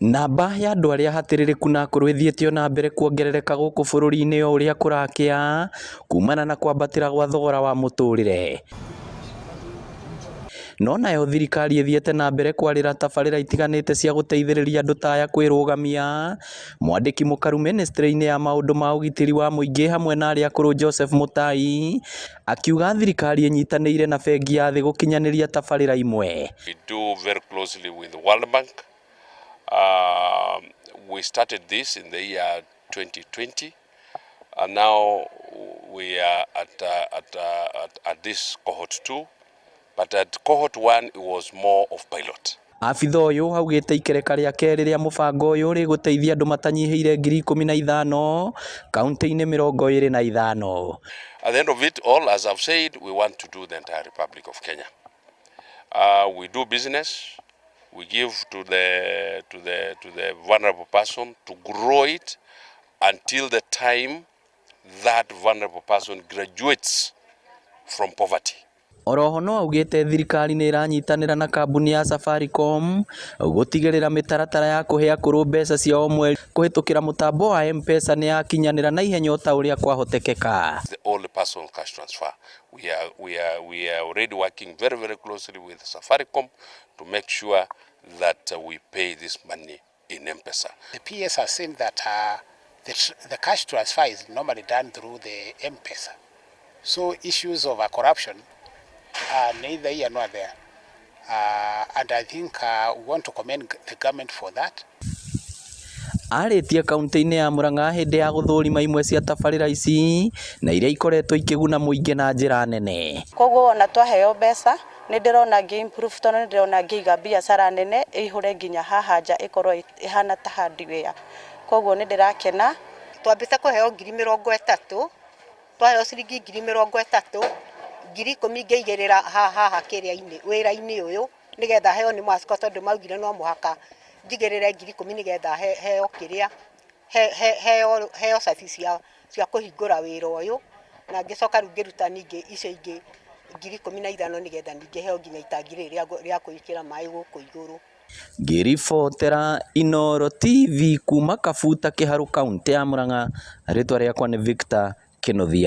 Namba ya andũ arĩa hatĩrĩrĩku na akũrũ ĩthiĩte ona mbere kuongerereka gũkũ bũrũri-inĩ o ũrĩa kũrakĩa kumana na kwambatĩra gwa thogora wa mũtũrĩre. No nayo thirikari ĩthiĩte na mbere kwarĩra tabarĩra itiganĩte cia gũteithĩrĩria andũ ta aya kwĩrũgamia. Mwandĩki mũkaru ministry-inĩ ya maũndũ ma ũgitĩri wa mũingĩ hamwe na arĩa akũrũ Joseph Mutai akiuga thirikari ĩnyitanĩire na bengi ya thĩ gũkinyanĩria tabarĩra imwe. We do very closely with the World Bank. We started this in the year 2020, and now we are at this cohort 2. But at cohort 1, it was more of pilot. Abitha ũyũ augĩte ikereka rĩa kerĩ rĩa mũbango ũyũ rĩgũteithia andũ matanyihĩire 15,000 kaunti-inĩ 25. At the end of it all, as I've said, we want to do the entire Republic of Kenya. We do business. We give to the vulnerable person to grow it until the time that vulnerable person graduates from poverty. Oroho no augĩte thirikari nĩ ĩranyitanĩra na kambuni ya Safaricom gũtigĩrĩra mĩtaratara ya kũhe akũrũ mbeca cia o mweri kũhĩtũkĩra mũtambo wa M-Pesa nĩ yakinyanĩra na ihenya o ta ũrĩa kwahotekeka. The old person cash transfer. We are already working very, very closely with Safaricom to make sure that we pay this money in M-Pesa. The PS has seen that the cash transfer is normally done through the M-Pesa. So issues of corruption are neither here nor there. And I think we want to commend the government for that. Arĩtie kaunti-inĩ ya Murang'a hĩndĩ ya gũthũrima imwe cia tabarĩra ici na iria ikoretwo ikĩguna mũingĩ na njĩra nene. Koguo wona twaheo mbeca nĩ ndĩrona ngĩ improve tondũ nĩ ndĩrona ngĩiga biacara nene ĩihũre nginya haha nja ĩkorwo ĩhana ta hardware. Koguo nĩ ndĩrakena. Twambĩte kũheo 30,000, twaheo ciringi 30,000, 10,000 ngĩigĩrĩra haha kĩrĩa-inĩ wĩra-inĩ ũyũ nĩgetha heo nĩ Masco, tondũ maugire no mũhaka njigĩrĩre 10,000 nĩgetha heo kĩrĩa heo heo cabi cia kũhingũra wĩra ũyũ, na ngĩcoka rĩu ngĩruta ningĩ icio ingĩ 15,000 nĩgetha ningĩ heo nginya itangi rĩrĩ rĩa gwĩkĩra maĩ gũkũ igũrũ. Ngĩribotera Inooro TV kuma Kabuta, Kĩharũ, kaunti ya Murang'a, rĩtwa rĩakwa nĩ Victor Kĩnuthia.